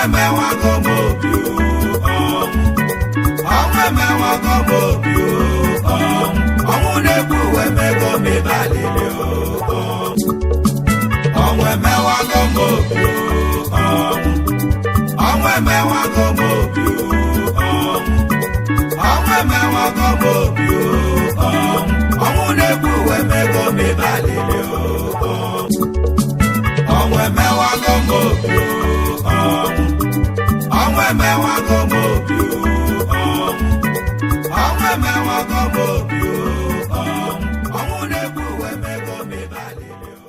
Emewago m obi o, ọnwụ. Ọnwụ emewago m obi o, ọnwụ. Ọnwụ na-egbu emego m ịbalịrị o, ọnwụ. Ọnwụ emewago m obi o, ọnwụ. Ọnwụ emewago m obi o, ọnwụ. Ọnwụ emewago m obi o, ọnwụ. Ọnwụ na-egbu emego m ịbalịrị o, ọnwụ. Ọnwụ emewago m obi o, ọnwụ. Ọnwụ emewago m obi o, ọnwụ. Ọnwụ emewago m obi o, ọnwụ. Ọnwụ na-egbu emego m ịbalịrị o.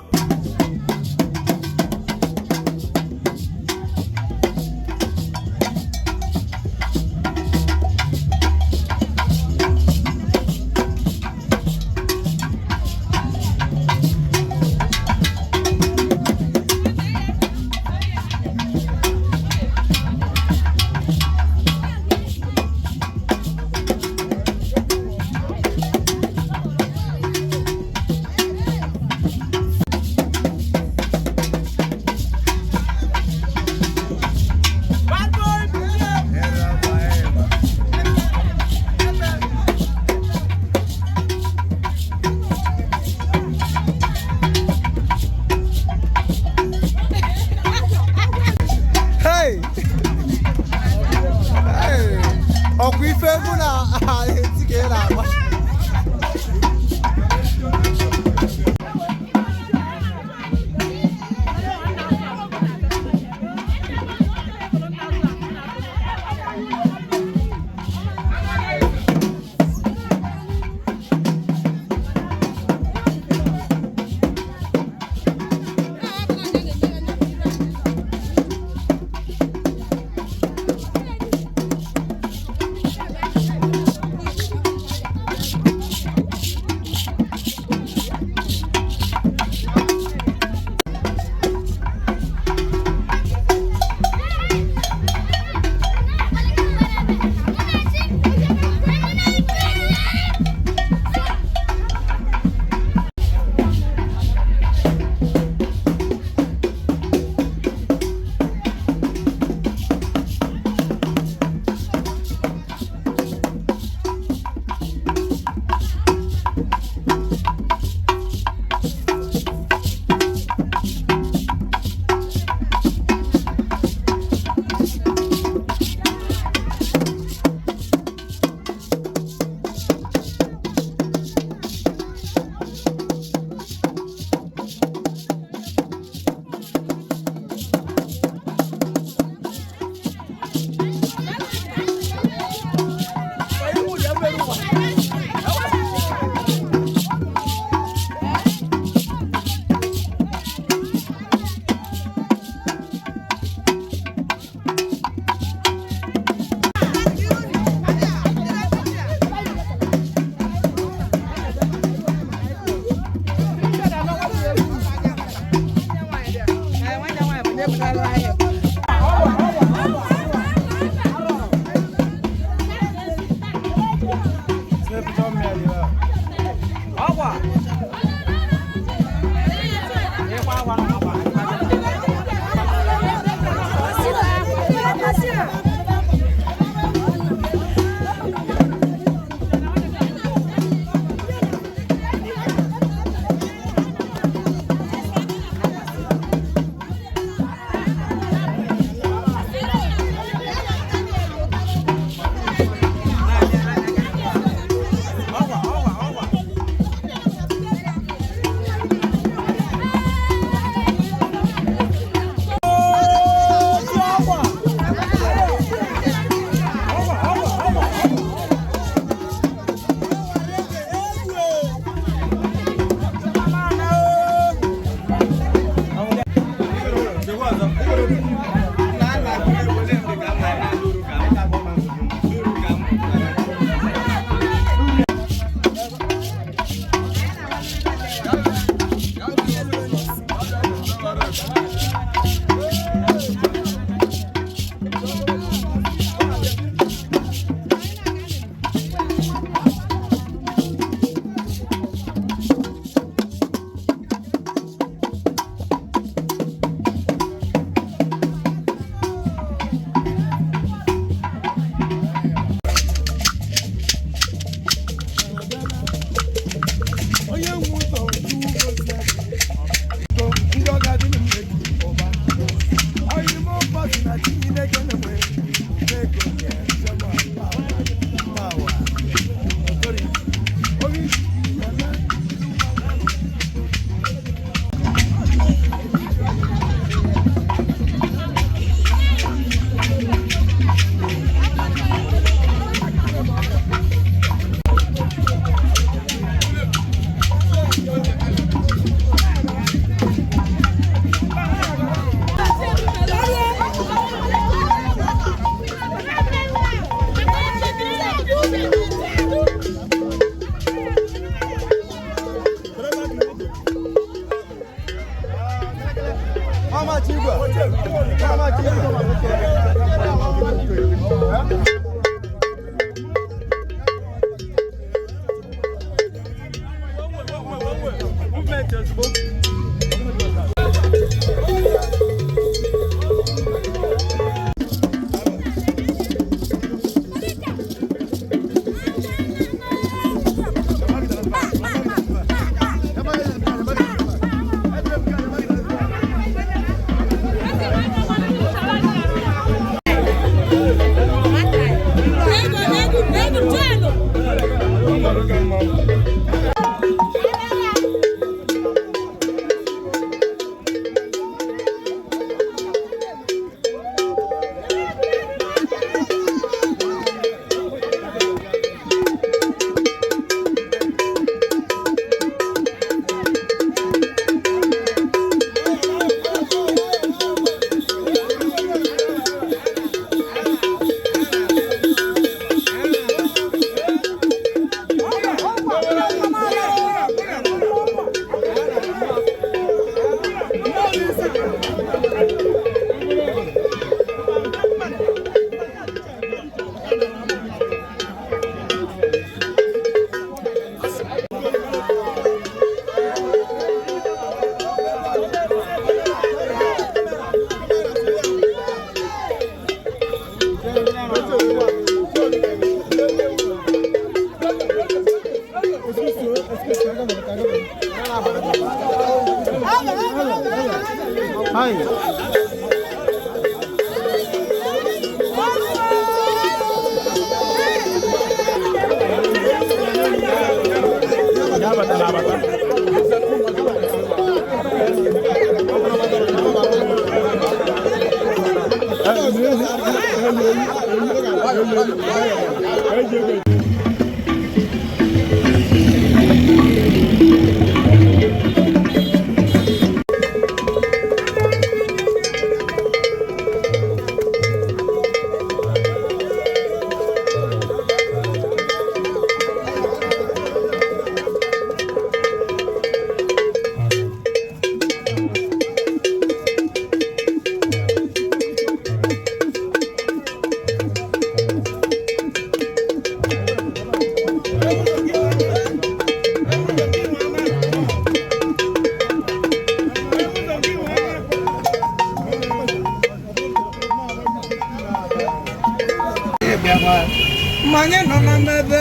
Mmanya nọ na mmebe.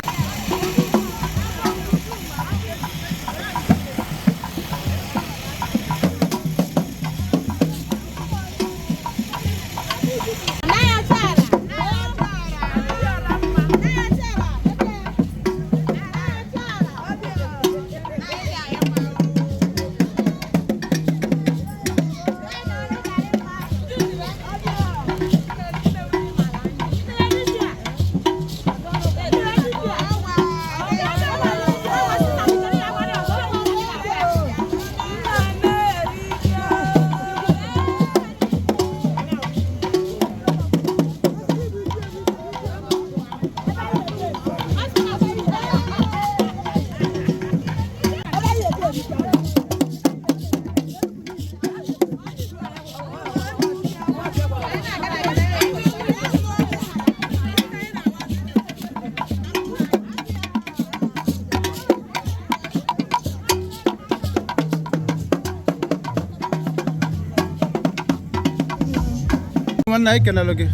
Nwanne, anyị kenelụ gị.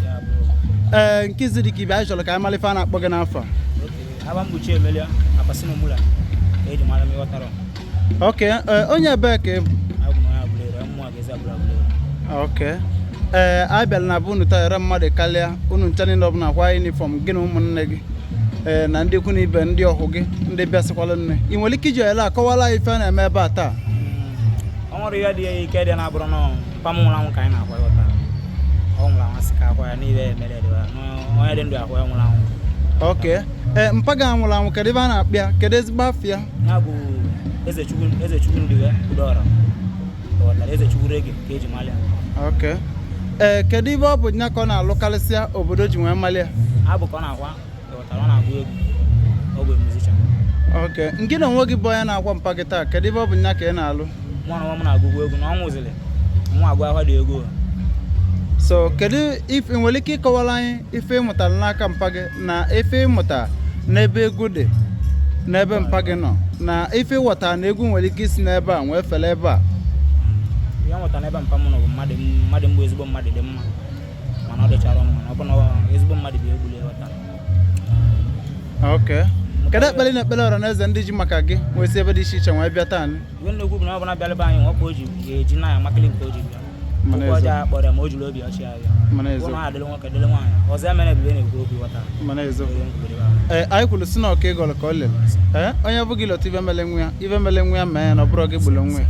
Ee, nke izi dị ka ibe, anyị chọrọ ka anyị mara ife a na-akpọ gị n'afọ a. Aba mgbochi emelia apasino mula ka eji mara m, ịghọtara? Ok, ee, onye ebee ka ị bụ? Abụ m onye Aguleri, mmụọ ga-ezi abụrụ Aguleri. Ok, ee, anyị bịara na be unu taa, ere mmadụ karịa unu ncha niile ọbụla kwa uniform gị na ụmụnne gị, ee, na ndị ikwu na ibe, ndị ọhụ gị, ndị bịasịkwala nne. Ị nwere ike iji ohere a kọwara anyị ife a na-eme ebe a taa? Ọ nwere ihe dị ya ike dị na-abụrụ nọ mpa m nwụrụ anwụ ka anyị na-akwa, ịghọtara? Ọ nwụrụ anwụ, sị ka akwa ya n'ihe mere dịwa onye dị ndụ akwa ya nwụrụ anwụ. Ok, ee, mpa gị anwụrụ anwụ, kedu ebe a na-akpị ya? Kedu ezigbo afọ ya? Ya bụ Ezechukwu, Ezechukwu Ndiwe Udora, ịghọtara? Ezechukwu Rege ka eji mara ya. Ok, ee, kedu ibe ọ bụ nya ka ọ na-alụkarịsịa obodo ji nwee mmalị ya? Abụ ka ọ na-akwa, ịghọtara? Ọ na-agụ egwu, ọ bụ musician. Ok, nke na onwe gị bụ onye na-akwa mpa gị taa, kedu ibe ọ bụ nya ka ị na-alụ? Mụ na onwe m na-agụgụ egwu na ọ nwụziri. Nwa agụ ahụ dị ego. So kedu ife ị nwere ike ịkọwara anyị ife ị mụtara n'aka mpa gị na ife ị mụtara n'ebe egwu dị n'ebe mpa gị nọ na ife ị ghọtara na egwu nwere ike isi n'ebe a wee fere ebe a? Ihe ọ mụtara n'ebe mpa m nọ bụ mmadụ mmadụ mbụ ezigbo mmadụ dị mma, mana ọ dịchara ọnụ, mana ọ bụ na ezigbo mmadụ bụ egbuli ghọta. Ok, kedu ekpere na ekpere ọra na eze ndị ji maka gị wee si ebe dị iche iche wee bịa taa anyị? Ihe nnukwu bụ na ọ bụla bịara be anyị, nwoke o ji ga-eji na amakịlị nke o ji bịa. Mana okwu eziokwu. ọjọọ akpọrọ ya ma o jiri obi ọchị ya bịa. Mana Ụlọ eziokwu. ha dịrị nwoke dịrị nwaanyị ọzọ emere ebube na-ekwu okwu ghọta. Mana eziokwu. Ihe nkwuru ebe ahụ. Ee, anyị kwuru si na ọka ịgọrọ ka ọ lere. Ee, onye bụ gị lọta ibe mele nwa ya, ibe mele nwa ya mee ya na ọ bụrụ gị gburu nwa ya,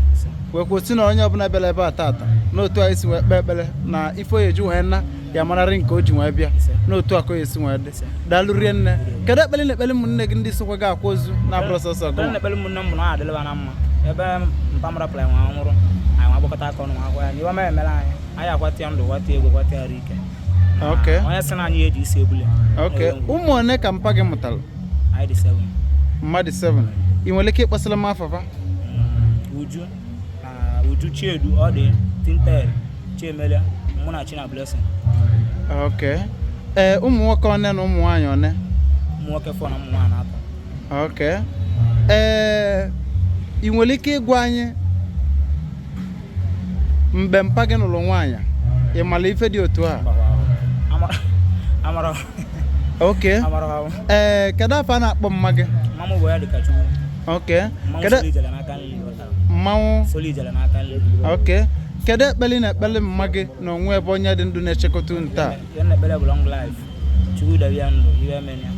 wee kwuo si na onye ọbụla bịara ebe a taata n'otu anyị si wee kpee ekpere na ife oyi eji wee na ya mararị nke o ji wee bịa n'otu aka oyi esi wee dị. Daalụ rie nne. Kedu ekpere na ekpere ụmụnne gị ndị sokwa gị akwa ozu na-abụrụ sọsọ gị Ekpere nwa? na ekpere ụmụnne m bụ na ọ adịlịba na mma ebe mpa m rapụrụ anyị nwa nwụrụ, anyị nwa gbakọta aka ọnụ nwa akwa ya na iwe ma emere anyị, anyị akwata ya ndụ, kwata ego, kwata ya arụ ike. Na onye sị na anyị eji isi ebule. Ok, ụmụ one ka mpa gị mụtara? Anyị dị 7. Mmadụ 7. Ị nwere ike ịkpọsịrị m afafa? Uju na Uju, Chiedu, ọ dị Tintel, Chiemelia, mụ na China Blessing. Ok, ee, ụmụ nwoke one na ụmụ nwaanyị one? Ụmụ nwoke 4 na ụmụ nwaanyị 3. Ok, ee, ị nwere ike ịgwa anyị mgbe mpa gị nụrụ nwaanyị, ị mara ife dị otu a? Amara. Ok. Amara ahụ. Ee, kedu afọ a na-akpọ mma gị? Mmanwụ bụ ya dịka Chukwu. Ok. Mmanwụ Kedu soli ijele n'aka nri ghọtara. Mmanwụ. Soli ijele n'aka nri. Ok, kedu ekpere na ekpere mma gị na onwe ebe onye dị ndụ na-echekọta unu taa? Ihe na ekpere bụ long life, Chukwu debe ya ndụ, iwe emena ya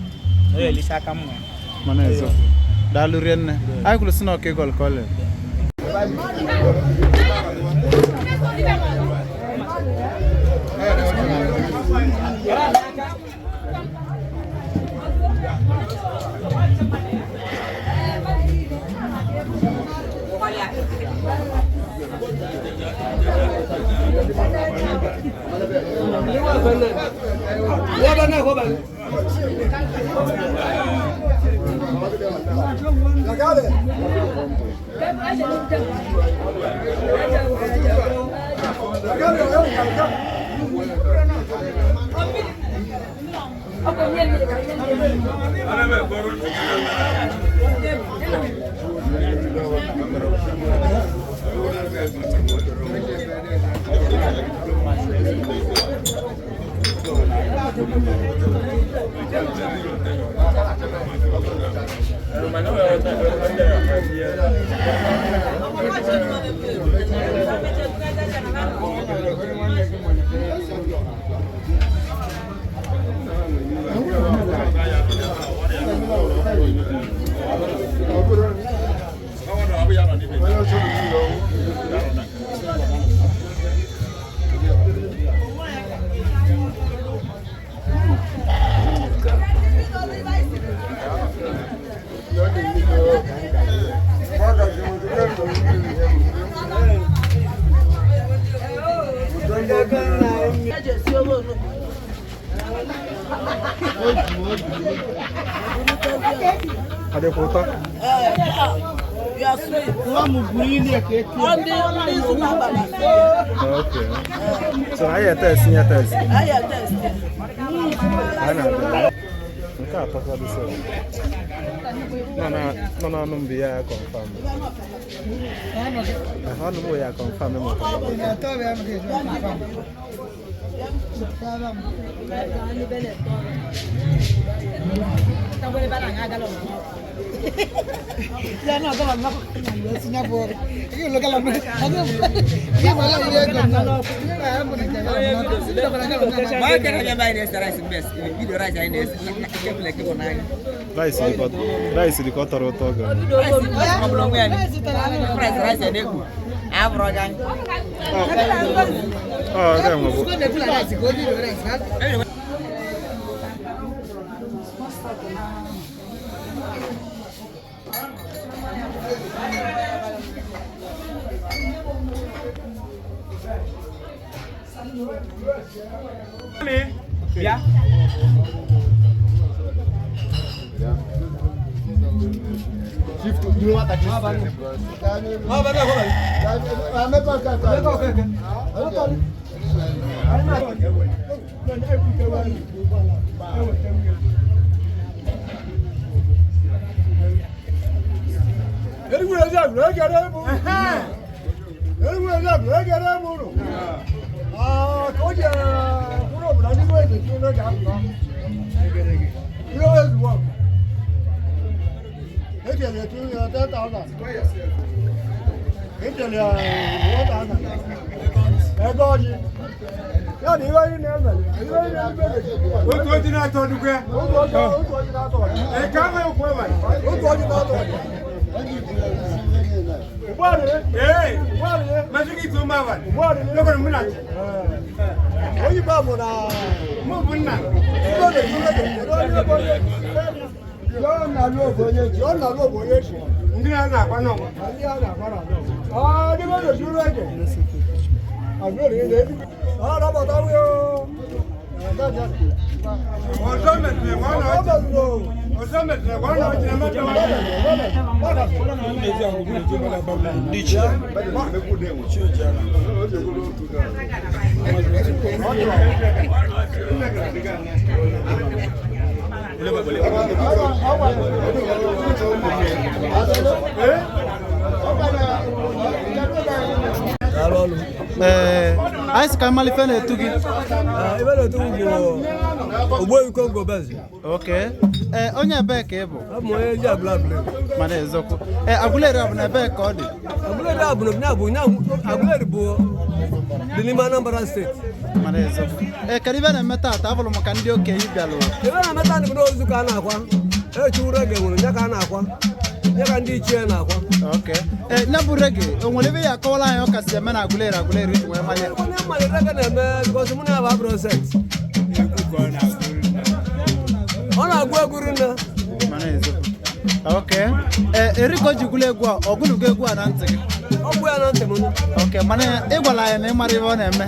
na onye elisi aka mma ya. Mana eziokwu. Daalụ rie nne. Anyị kwuru si na ọka ịgọlụ ka ọ lere. Adịkwa ụtọ. Okay. So anyị etesti ya test. Anyị na-abịa. Nke a atọkwa dị sọ. Nọ n'ọnụ mbụ ya confirm. Ọnụ mbụ ya confirm maka ọ bụ. Rice dị ka ọ tọrọ ụtọ oge. Ọ ga-enwe bụ. Bịa. Ee, anyị sị ka mmalị ife na-etu gị. Ife na-etu m bụ Ogbuefi Kongo Benz. Okay. Ee, onye ebee ka ị bụ? Abụ m onye eji Agụleri. Mana eziokwu. Ee, Agụleri ọ bụ na ebee ka ọ dị? Agụleri abụ na Agụleri bụ dị n'ime Anambra steeti. Mana eziokwu. Ee, kedu ife na-eme taata? Abụrụ m ka ndị okenye bịalụ. Ife na-eme taata bụ n'ozu ka a na-akwa. Echi reggae nwere nye ka a na-akwa. Nye ka ndị ichie na-akwa. Okay. Ee, nya bụ reggae, o nwere ebe ya akọwala anyị ọ kasị eme na Agụleri Agụleri iji wee manye? Onye mmadụ reggae na-eme because mụ na ya bụ abụrụ set. Ọ na-agụ egwu rinne. Mana eziokwu. Okay. Ee, Eriko ji gwụla egwu a, ọ gụlụgo egwu a na ntị gị? Ọ bụ ya na ntị m. Okay, mana ị gwara anyị na ị mara ihe ọ na-eme.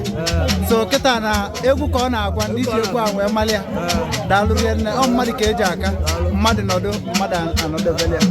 So kịta na egwu ka ọ na-agwa ndị ji egwu a wee mali ya. Daalụ rinne, ọ mmadụ ka eji aka, mmadụ nọdụ, mmadụ anọdebele ya.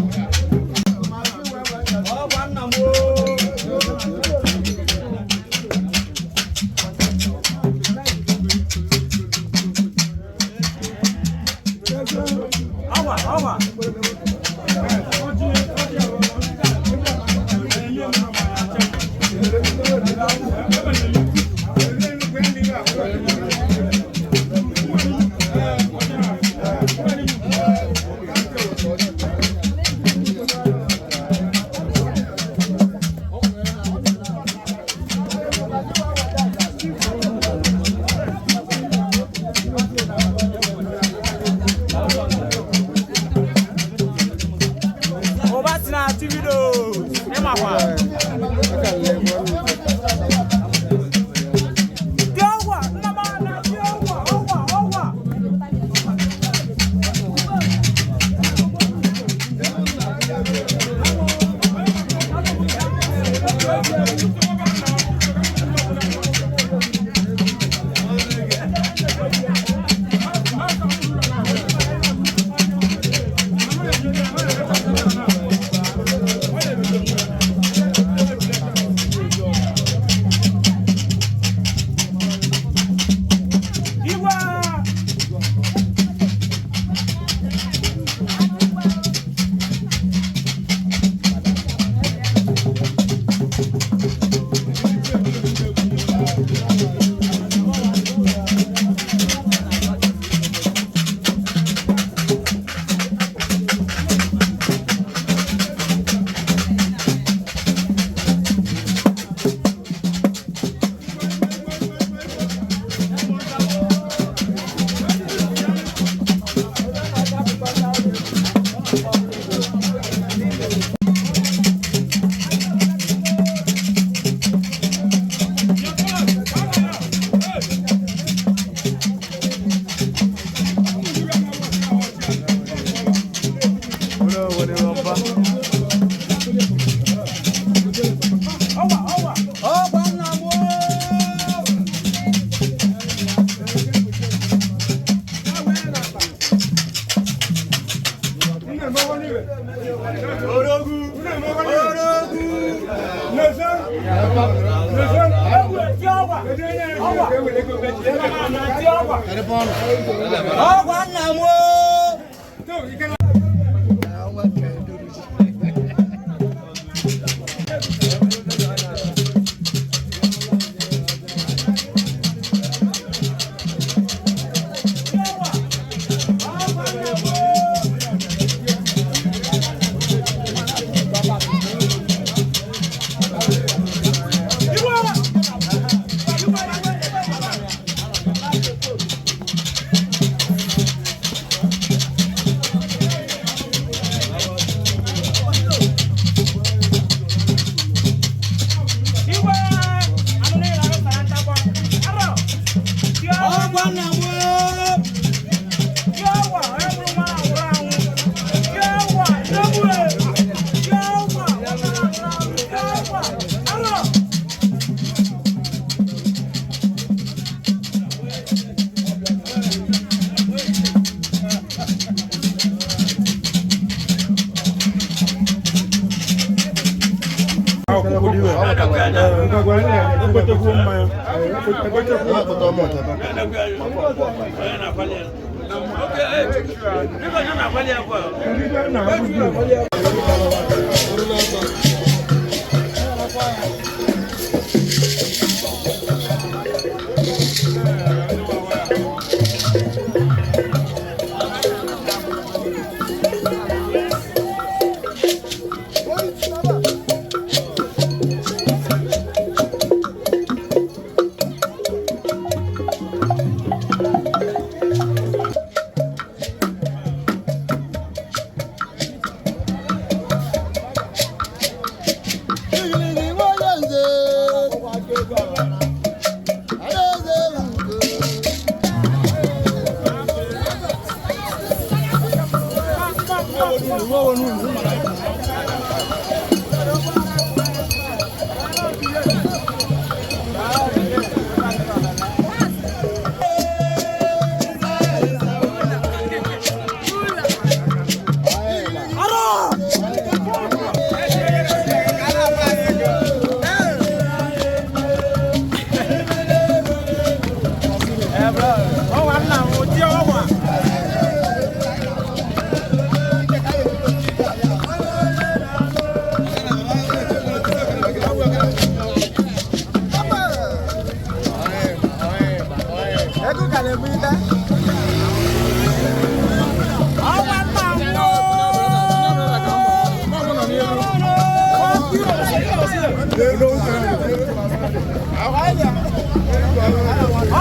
Ọgwa nna m o!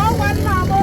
Ọgwa nna m o!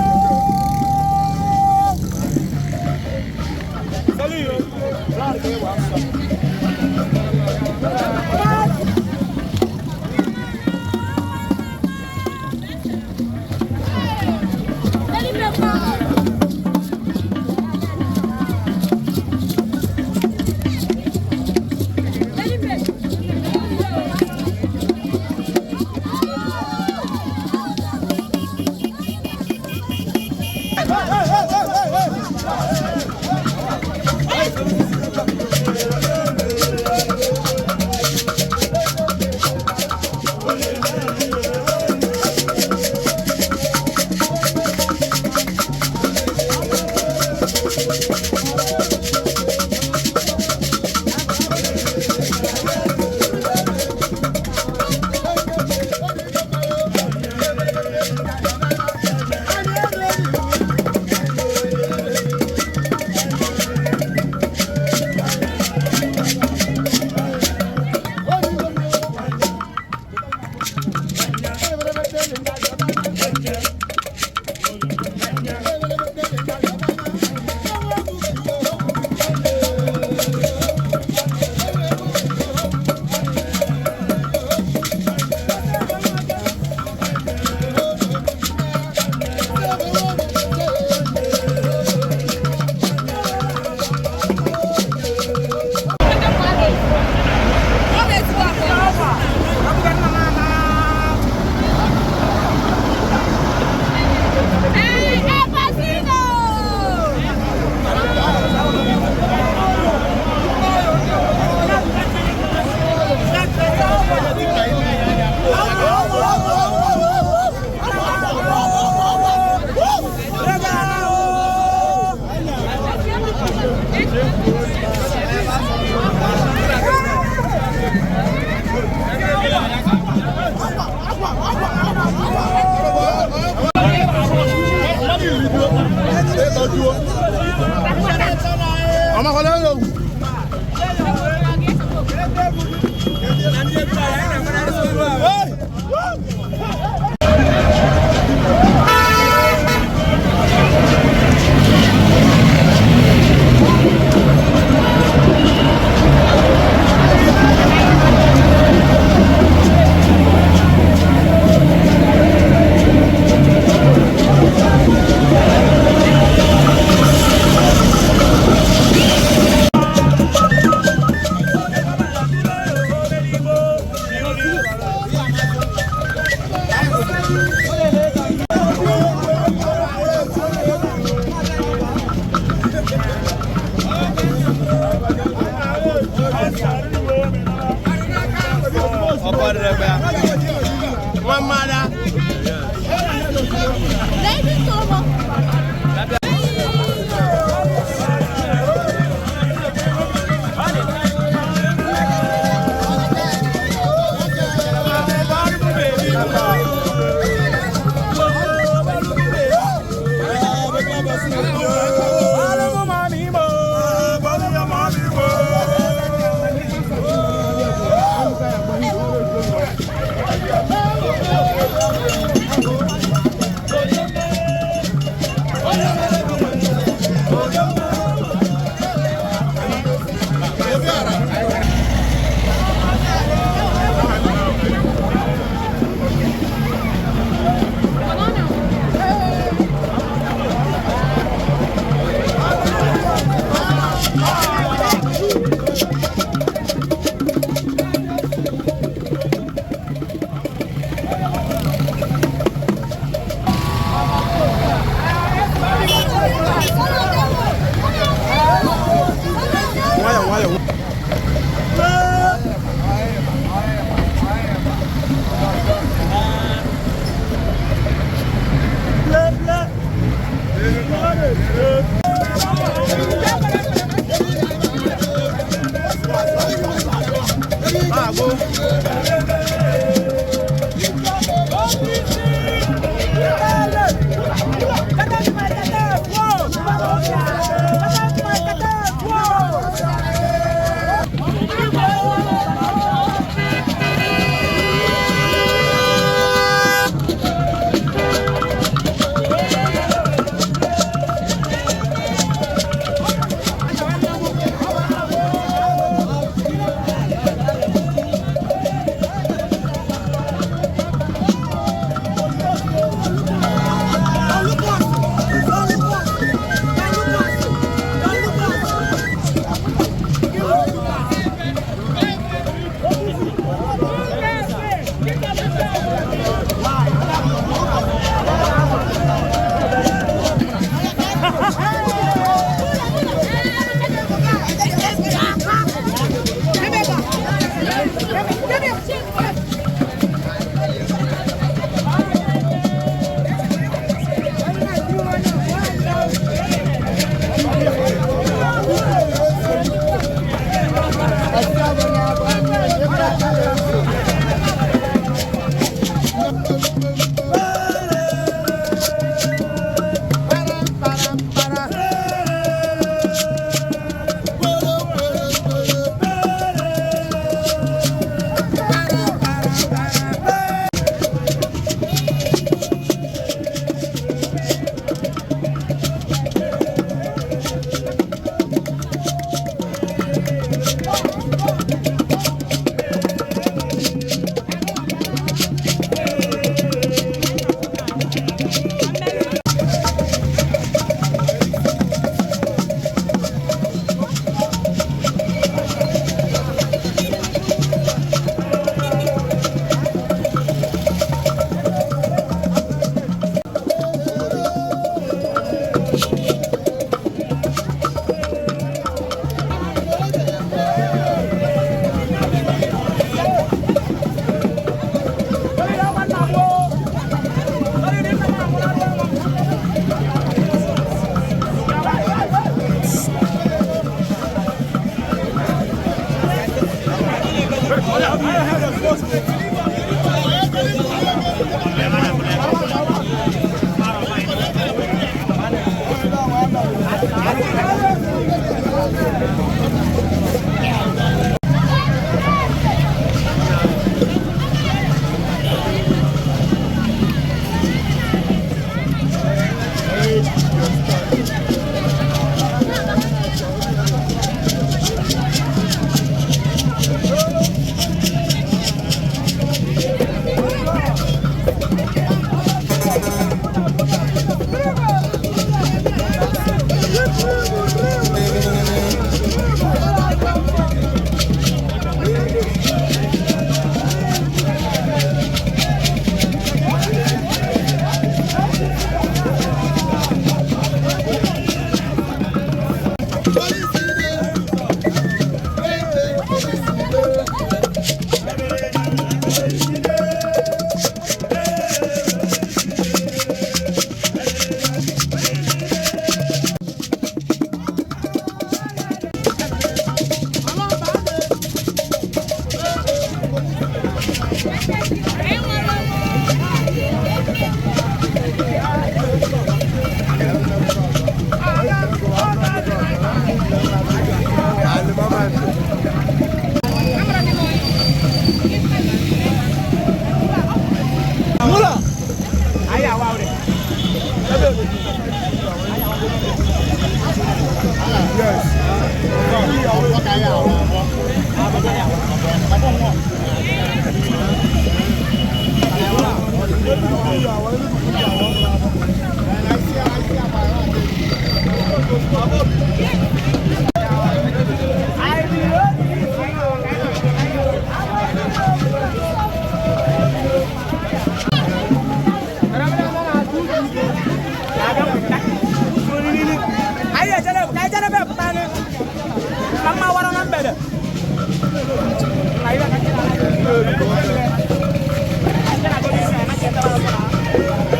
Thank you.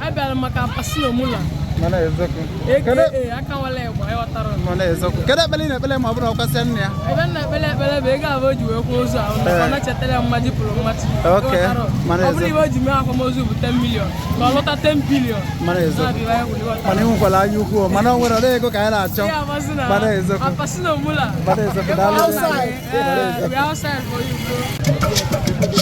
Abịara maka Pasino Mula. Mana eziokwu. Aka aka nwale egbe ịghọtara. Mana eziokwu. Kedu ekpere ị na-ekpere ma ọ bụrụ na ọ kwasịa nne ya? Ebe m na-ekpere ekpere bụ ego ahụ o ji wee kwụọ ozu ahụ na ọ na-echetara ya mmaji pụrụ mmaji. Okay. Mana Ọ bụrụ eziokwu. iwe o ji mee akwamozu bụ 10 million ka ọ lọta 10 billion. Mana eziokwu. Na-abịa ya kwuru ịghọtara. Mana ị nwekwara anya ukwu o, mana o nwere ọdị ego ka anyị na-achọ. Ya amasị na Mana eziokwu. Pasino Mula. Mana eziokwu. Daalụ. Outside. We outside for you, bro.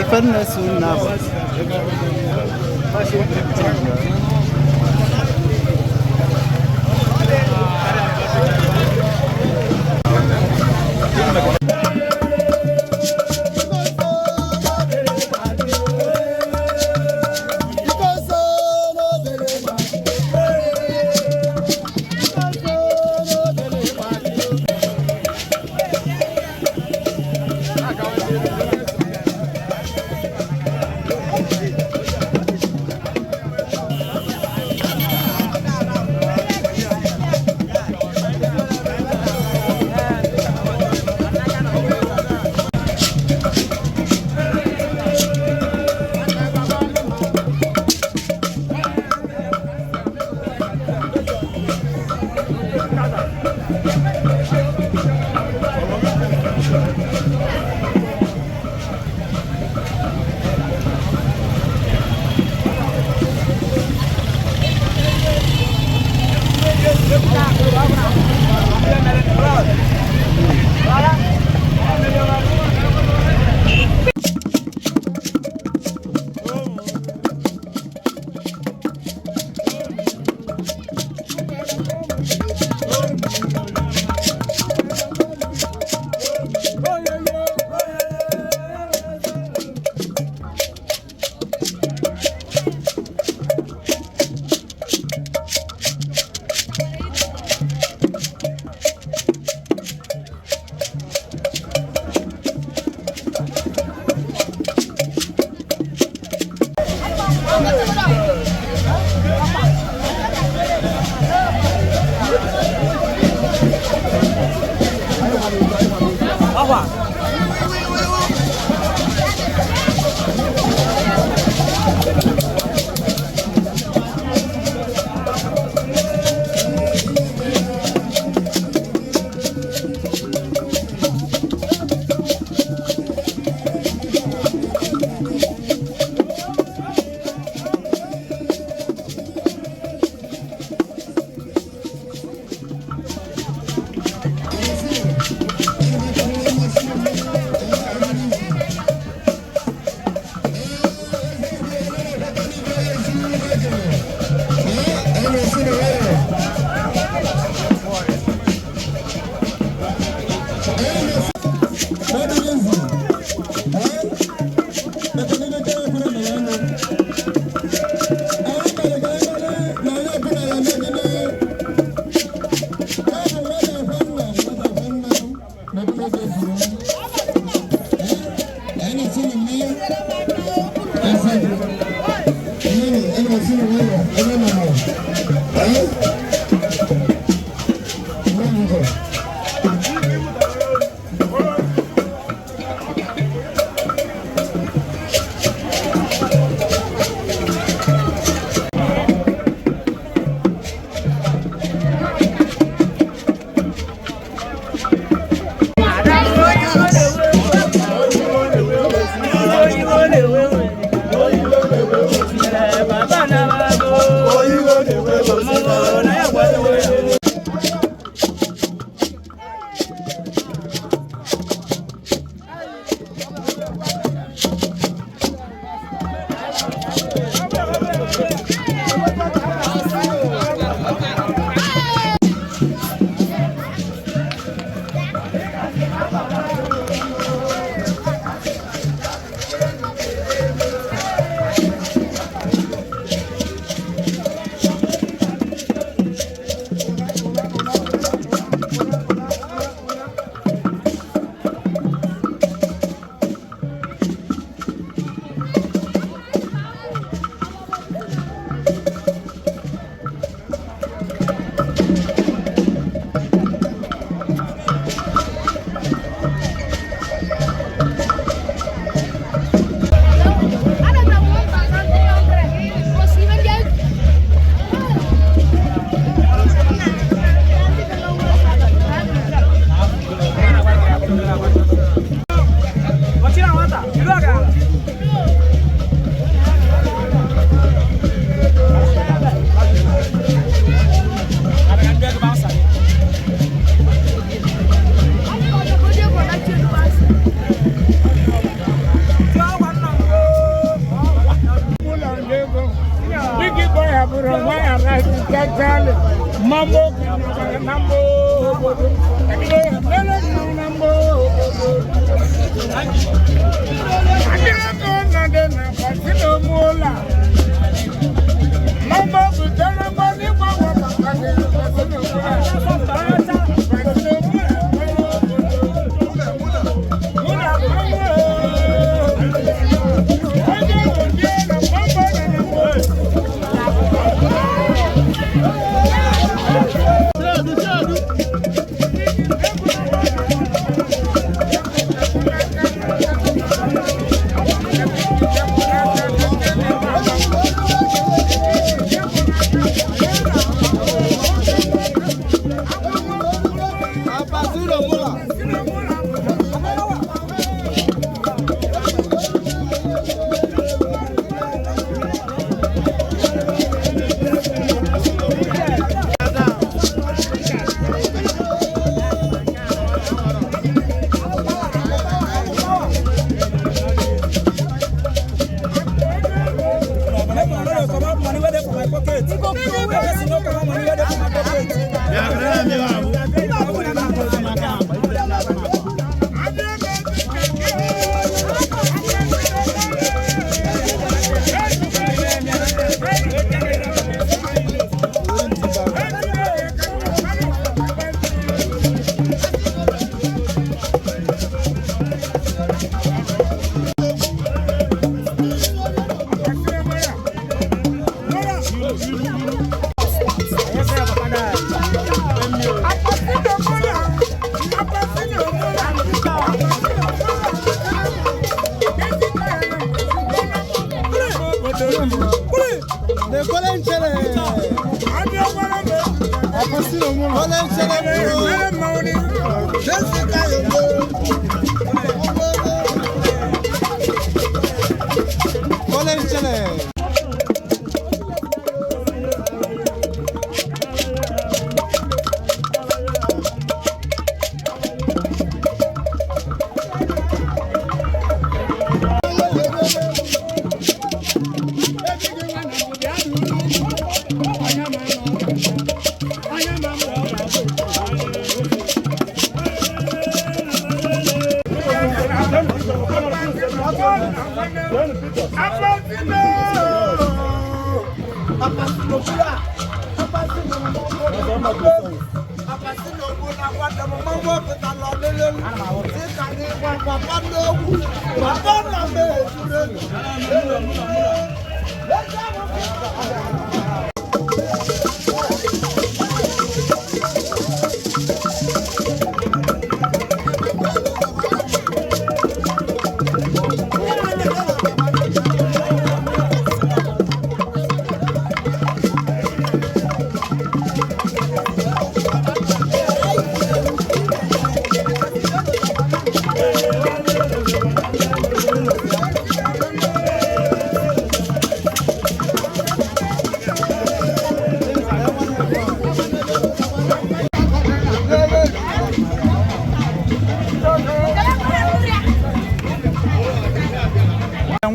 Ife m na-eso unu na-abụ.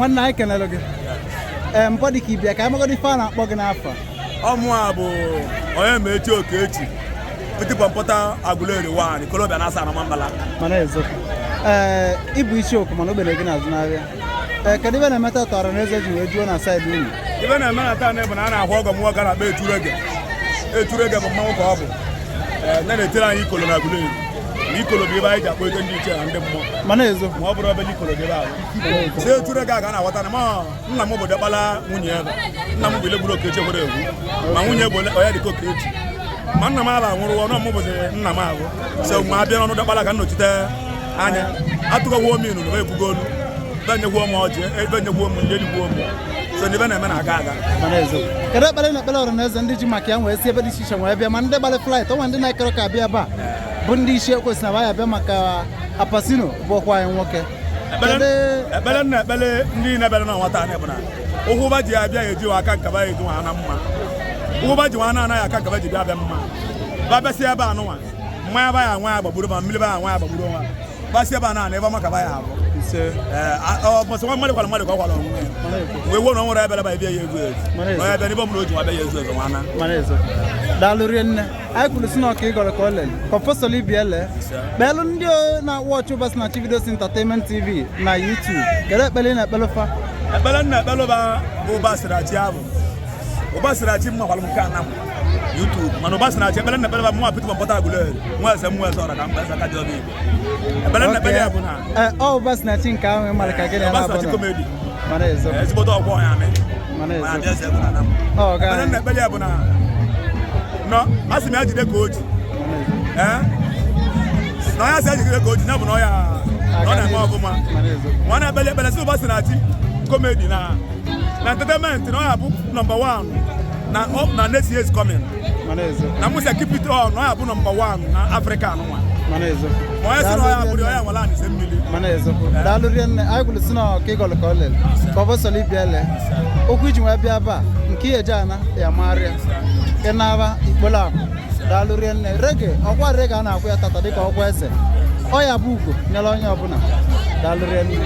Nwanne anyị kenere gị. Ee, mpọ dị ka ibia ka anyị magodi ife a na-akpọ gị n'afọ. Ọmụ a bụ onye ma echi oke echi pịtịpọmpụta Aguleri 1 Ikolobịa na asa na Mambala. Mana eziokwu. Ee, ịbụ isi okwu mana ogbenye gị na-azụ n'ahịa. Ee, kedu ibe na-emeta tọrọ na eze ji wee juo na saịdị unu? Ibe na-eme na taa bụ na a na-ahụ ọgọ m nwoke a na-akpọ Eturege. Eturege bụ mmanwụ ka ọ bụ. Ee, nne na-etere anyị ikolo na Aguleri. Na ikolo bụ ebe anyị ji akpọ ete ndị ichie na ndị mmụọ. Mana eziokwu. Ma ọ bụrụ ebe ikolo dị ebe ahụ. Si Eturege a ka a na-aghọta na ma nna m bụ dọkpala nwunye ebe. Nna m bụ Ilegburu Okechi ekwere egwu. Ma nwunye bụ onye dịka Okechi. Ma nna m ala nwụrụ ọnụ m bụzi nna m ahụ. So ma abịa n'ọnụ dọkpala ka m nọchite anya. Atụgọwo m inu na ekwugo olu. Ebe nyekwuo m ọjị, ebe nyekwuo m ndị eligbuo m. So ndị ebe na-eme na-aga aga. Mana eziokwu. Kedu ekpere na ekpere ọrụ na eze ndị ji maka ya wee si ebe dị iche iche wee bịa ma ndị gbara flight ọnwa ndị na-ekere ka abịa ebe a bụ ndị isi ekwesị na ya abịa maka Apasino bụ ọkwa anyị nwoke. Ekpere na ekpere ndị na-ebere na nwata anyị bụ na ụkwụba ji abịa eji aka nkaba eji nwa na mma. Ụkwụba ji nwa na-anaghị aka nkaba ji bịa abịa mma. Ba bịasị ebe a nụnwa mmanya ba ya nwa ya gbagburu ma mmiri ba ya nwa ya gbagburu nwa. Basị ebe a na ebe ọma ka ba ya abụ. Ise. Ee, ọ mọsị nwa mmadụ kwara mmadụ ka ọ kwara onwe ya. Mana eziokwu. Wee wuo na ọ nwere ebe ebe ya ezu ezu. Mana eziokwu. Na onye ebe n'ebe ọbụla o ji nwa bịa ya ezu ezu nwana. Mana eziokwu. Daalụ rinne. Anyị kwuru si na ọka ịgọrọ ka ọ lele ka ọfọsọlị bịa lee. Kpeelụ ndị na-watch Ụbasinachi Videos Entertainment TV na YouTube. Kedu ekpele ị na-ekpelụ fa? Ekpere nna ekpere ụba bụ Ụbasinachi ahụ. Ụbasinachi m makwara m nke ana m YouTube mana Ụbasinachi ekpere nna ekpere ụba mụnwa Peter Mpọta Aguleri nwa eze mmụọ eze ọra ka mkpa eze aka dị ọba Igbo. Ekpere nna ekpere ya bụ na Ee, ọ Ụbasinachi nke ahụ ị mara ka gịnị na-abụ Ụbasinachi na comedy Mana eziokwu. ezigbote ọgwọ ya amị. Mana Mana eziokwu. abịa eze bụ na ana m. Ọ ga Ekpere nna ekpere ya bụ na nọ a sị m ya jide ka o ji. Mana eziokwu. Ee? Na onye asị ya jide ka o ji ya bụ na ọ ya na ọ na-eme ọfụma. Mana eziokwu. Nwa na-ekpele ekpele sị Ụbasinachi comedy na na entertainment na ọ ya bụ number one na up na next year is coming. Mana eziokwu. Na Musa keep it on na ọ ya bụ number one na Africa anụnwa. Mana eziokwu. Ma onye sị na ọ ya bụrụ ya nwere anị se mmiri. Mana eziokwu. Daalụ rinne. Anyị kwuru si na ọka ịgọrọ ka ọ lele ka ọfọsọlị bịa lee. Okwu iji wee bịa ebe a nke ihe eje ana ya marịa ị naba ikpolo akụ. Daalụ rinne. Rege ọkwa rege a na-akwụ ya tata dịka ọkwa eze. Ọ ya bụ ugo nyere onye ọbụla. Daalụ rinne.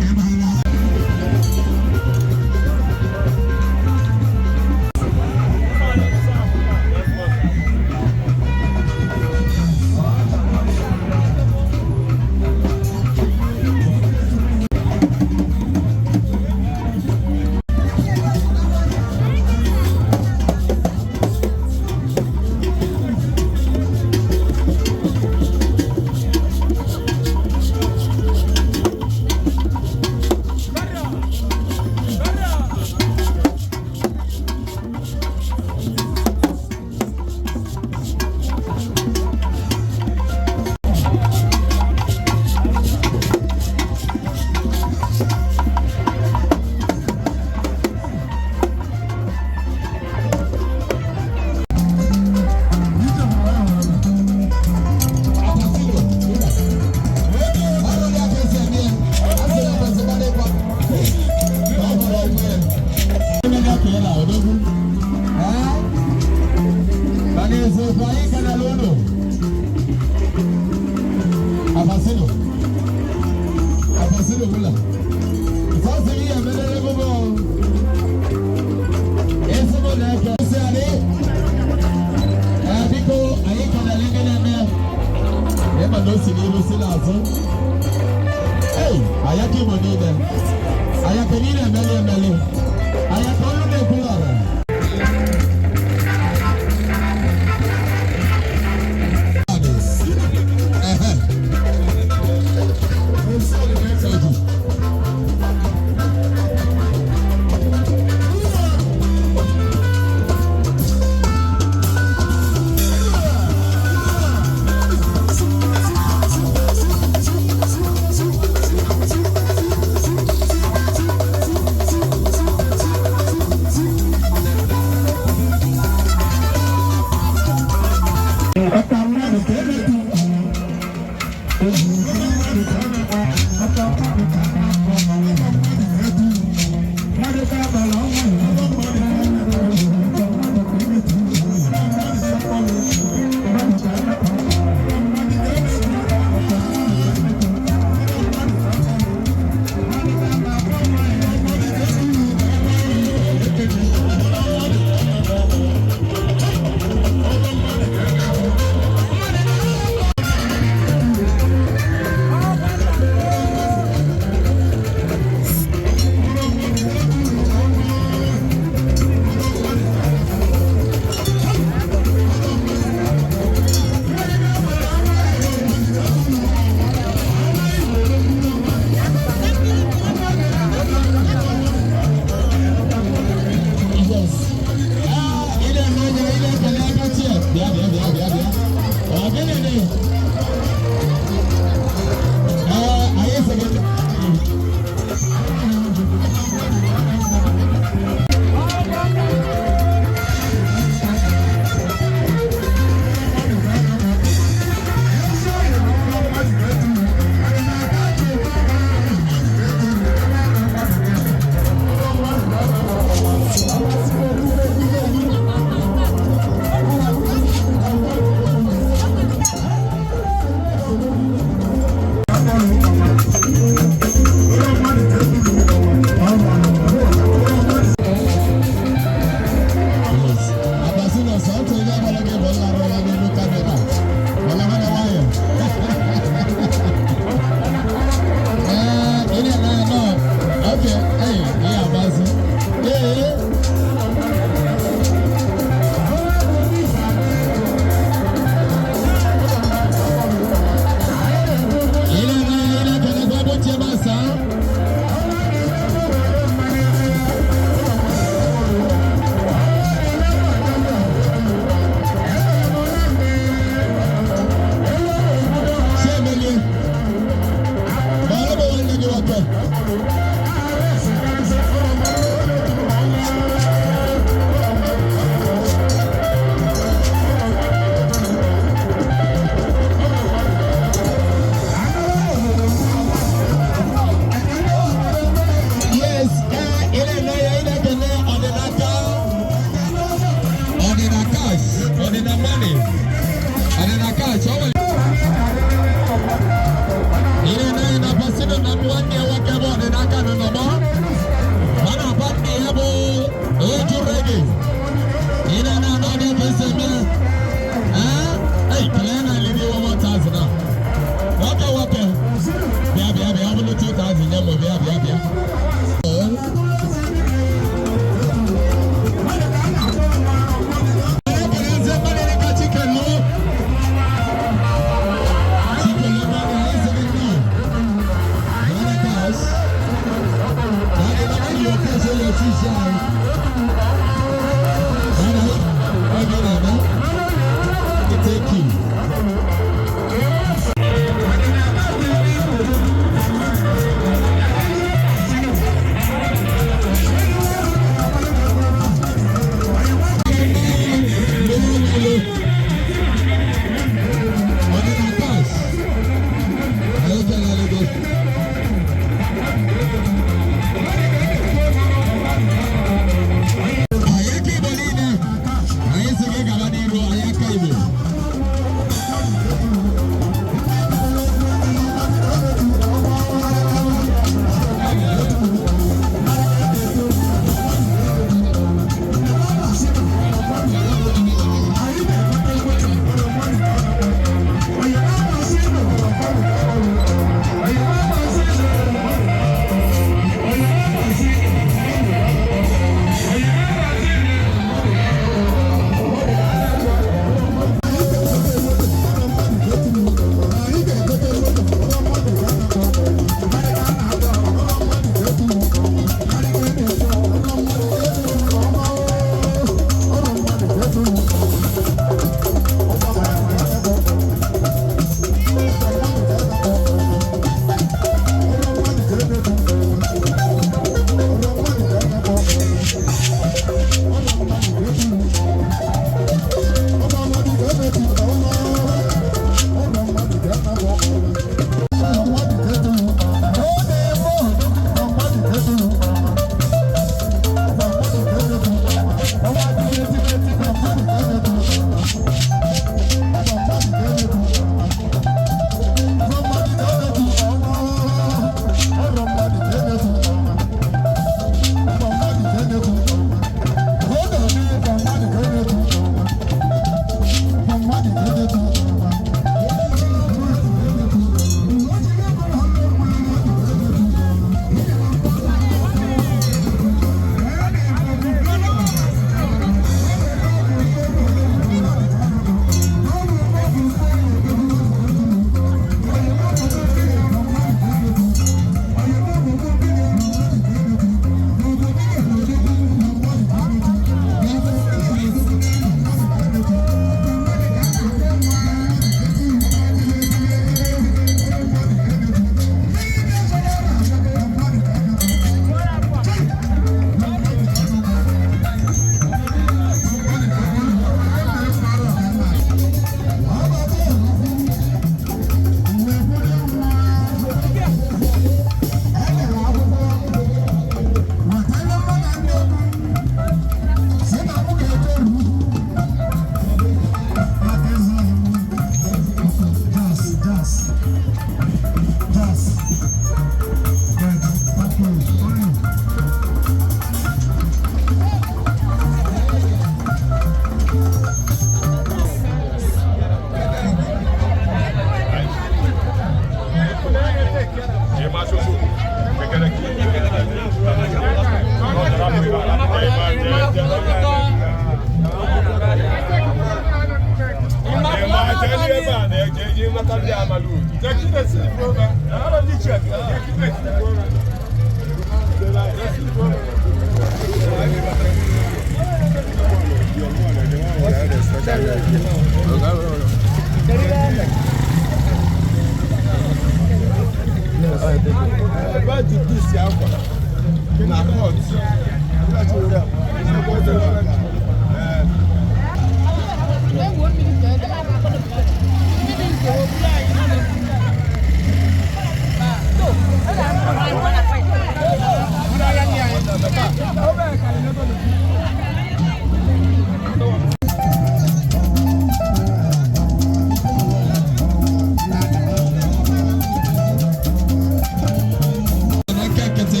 N'aka nkịtị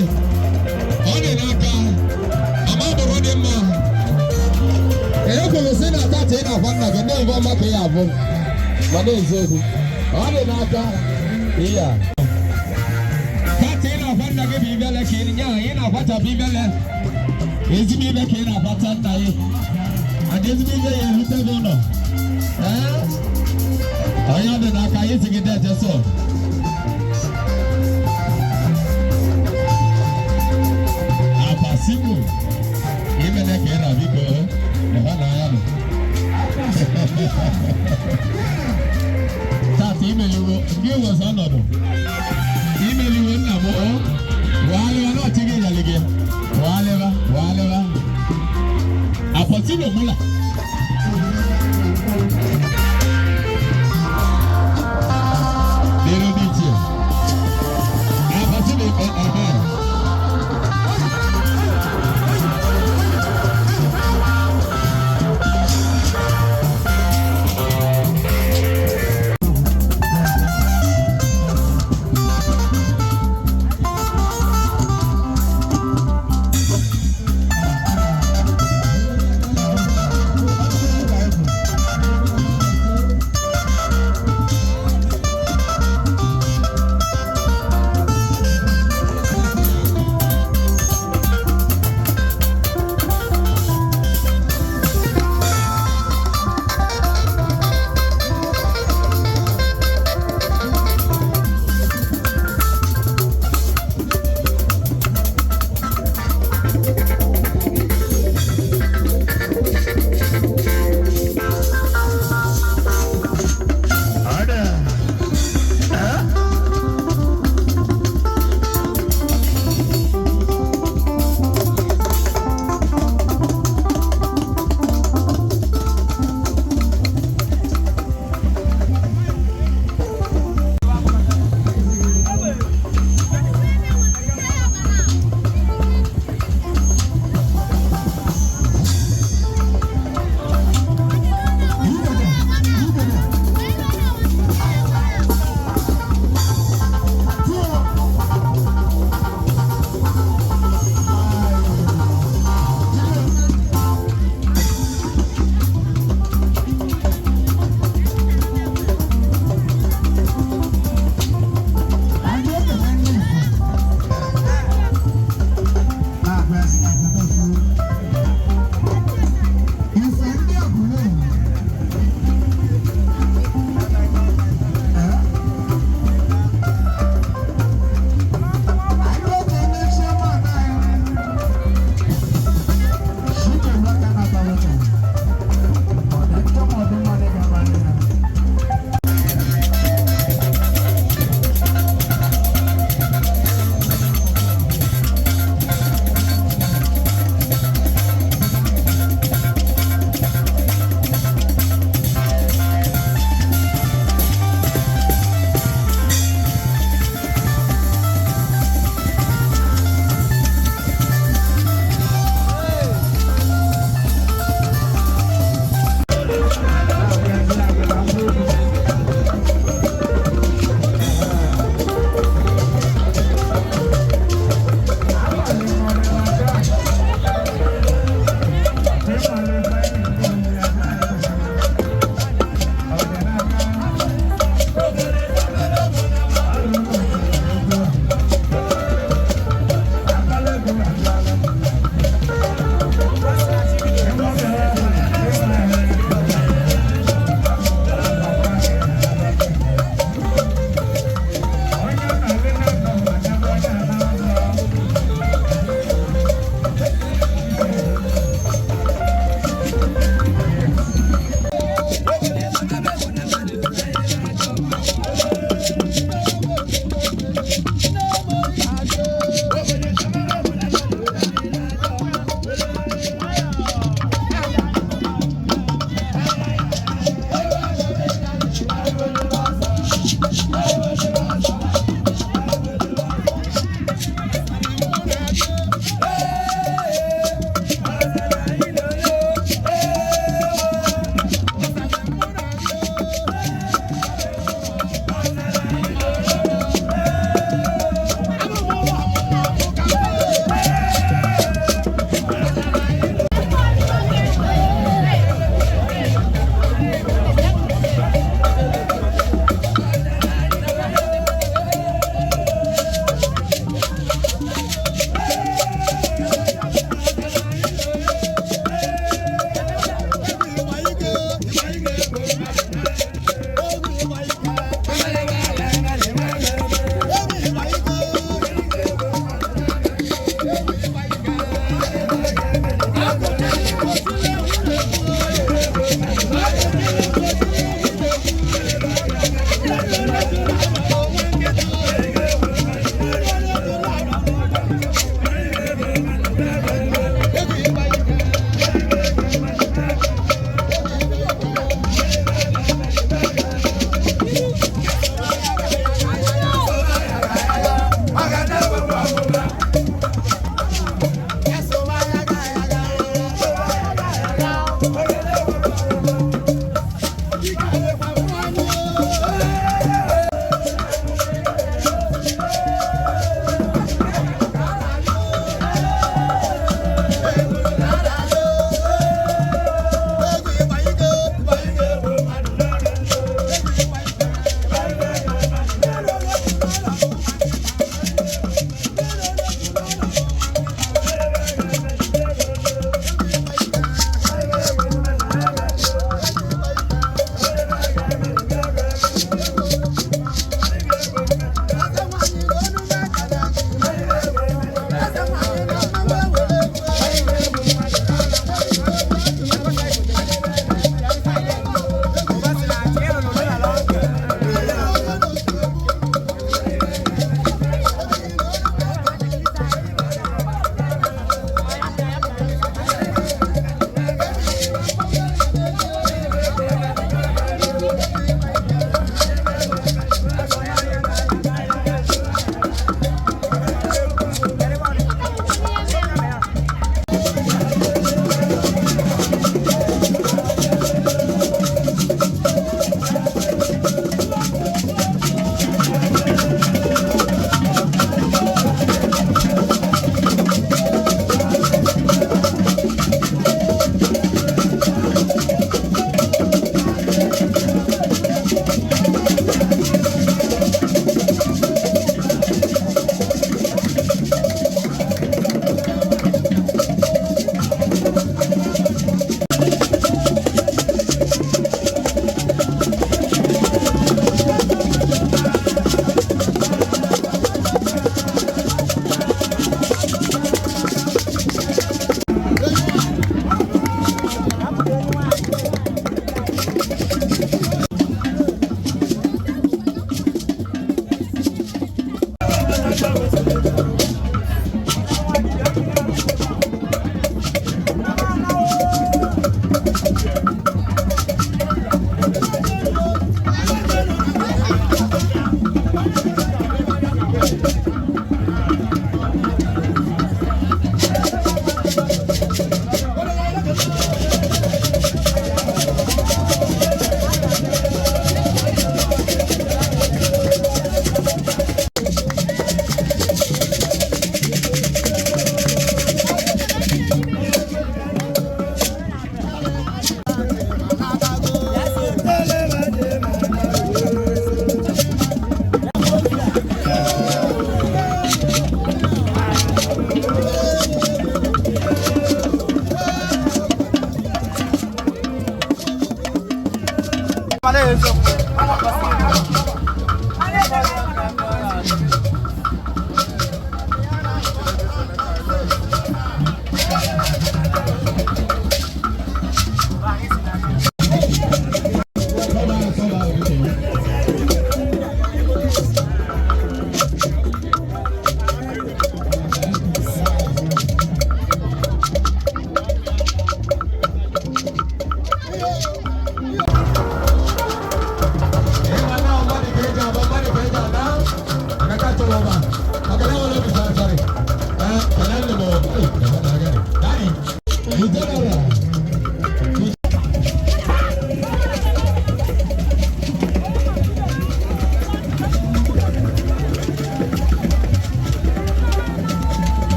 ọ dị n'aka ama bụrụ dị mma. E kwuru sị na tata ị na-agwa nna gị ndị mbụ ọma ka ị abụ ma na-eziokwu ọ dị n'aka iya tata ị na-agwa nna gị bụ ibele ka ị nya ị na-agbachapụ ibele ezigbo ibe ka ị na-agbata nna gị and ezigbo ibe ya erute gị ụlọ. Ee, onye ọ dị n'aka isi gị deje so Apasimu imene ka ị na biko ịhụ na ya nọ. Tata imeliwo ndị wezụ ọnọdụ imeliwo nna m o waalịwa na ọchị gị nyere gị waalịwa waalịwa Apasimu mụla. Dịrị ndị ichie Apasimu ehe.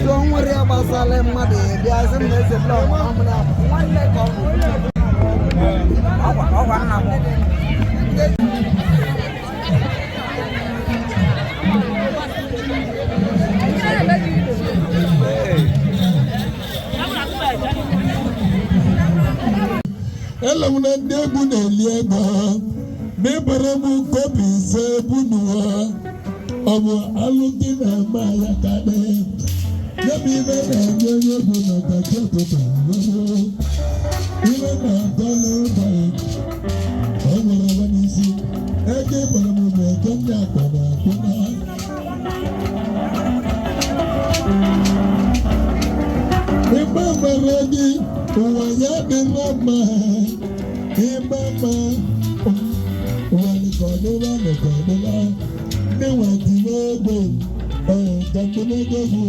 So nwere ya gbasara mmadụ bịa sị m na eze blọk nwanne ka ọ bụ. Ọkwa nna m. Ele m na ndị egwu na-eli ego n'ịbara m kobi ise bunuwa ọ bụ alụmdi na-eme ya ka dị ya bụ ibe na-enye onye egwu n'ọkachi ụtụtụ ibe na-atọ n'ụbọchị o nwere onwe n'isi ego ịbara m bụ ego ndị akpa na akwụna. Ịgba mara gị ụwa ya dịla mma, ịgba mma ụwa nịkọdịla nịkọdịla ndị nwe tinye ego ee ka ndị ego gị.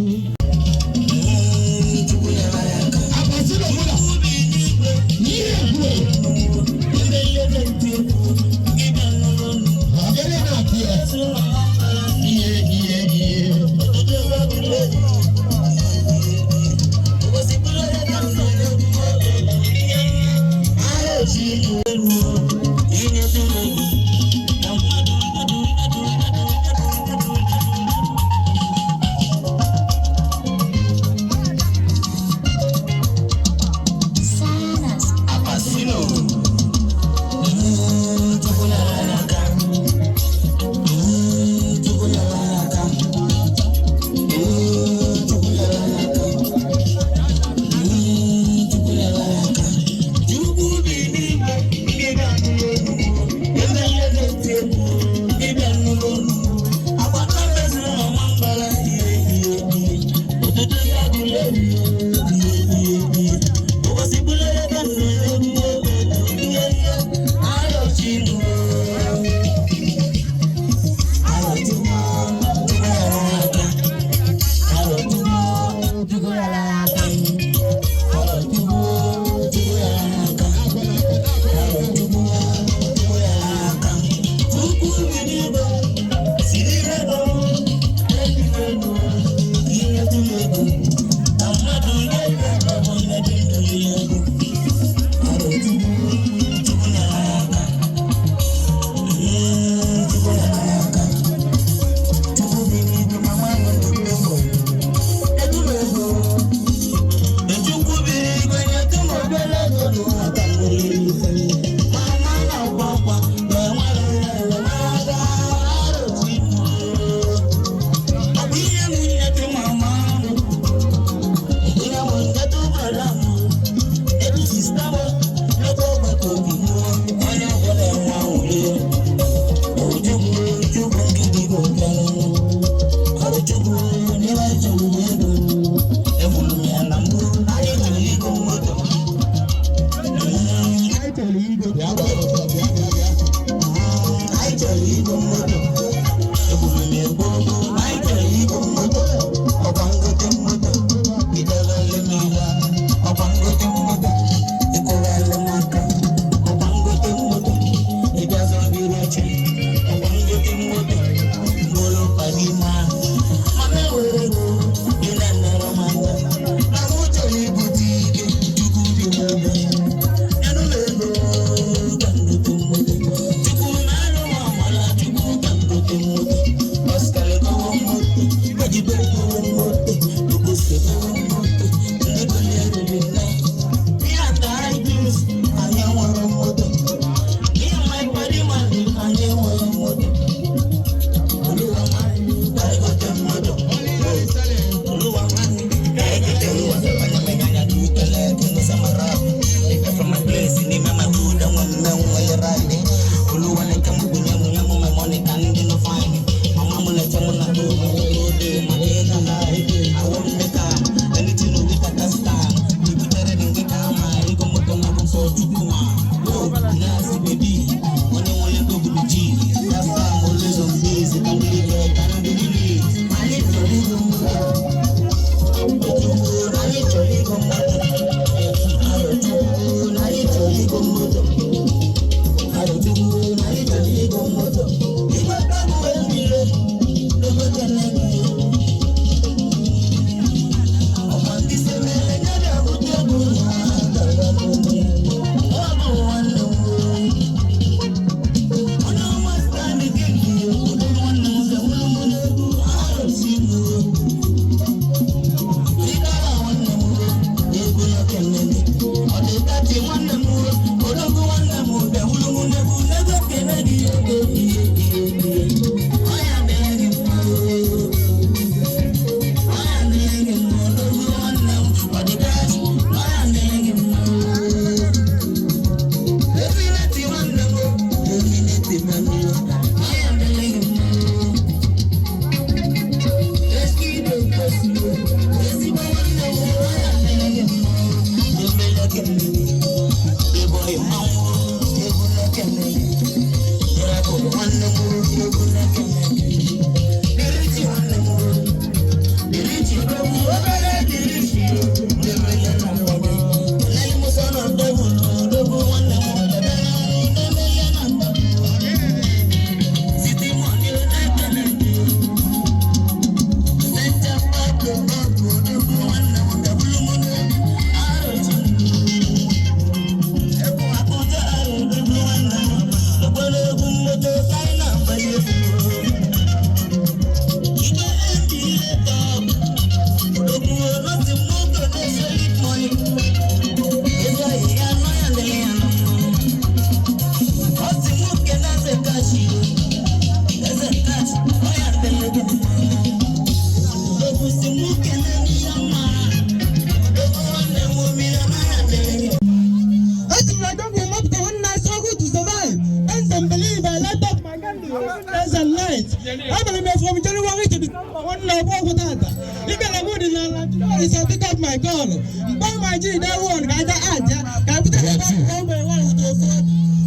Olisa pick up my call. Mgbe ma ji that one ka aja aja ka pụta ebe ogbe nwa ụtọ ofe.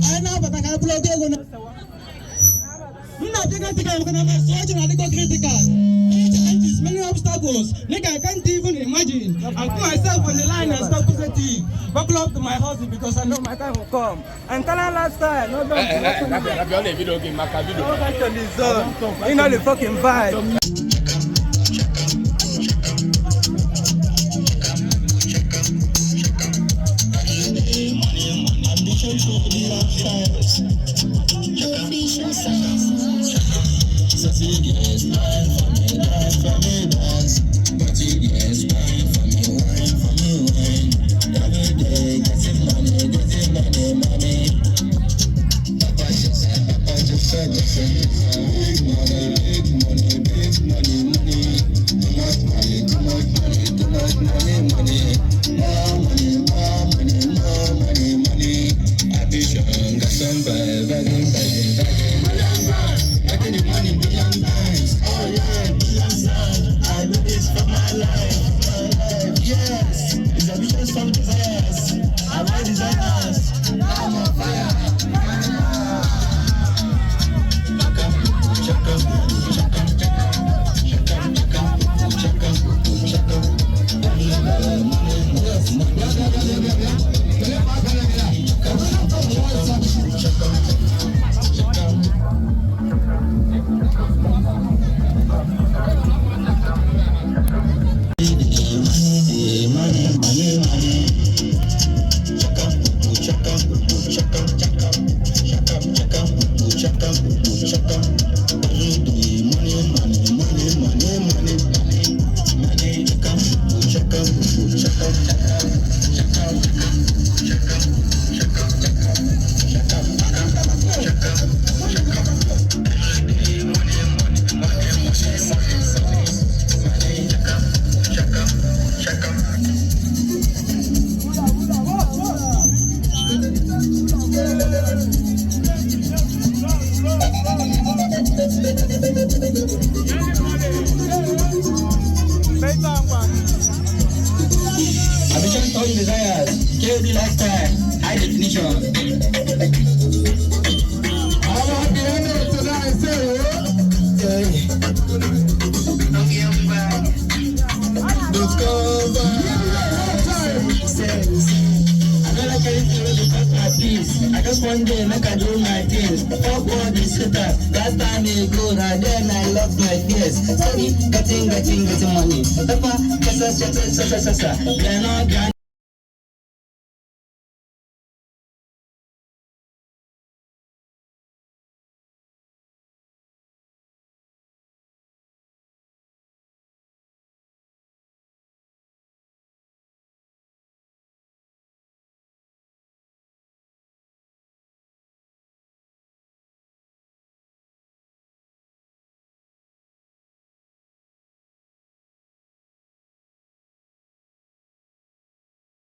Anyị na-abata ka bụrụ oge ego na nna bịa critical maka na my situation adịgo critical. Many challenges, many obstacles. Nigga, I can't even imagine. I put myself on the line and stop positive. Buckle up to my hustle because I know my time will come. And Tala lifestyle, no don't. Back on the zone. You know the fucking vibe. Ambition turn desires, KOD lifestyle, high definition. I don't like anything wey go cut my peace. I just one day make I do my things. Fuck all the haters. Last time ago, na then I lost my fears. Steady, getting, getting, getting money. Pepper, sasa, sasa, sasa, sasa. They no grant.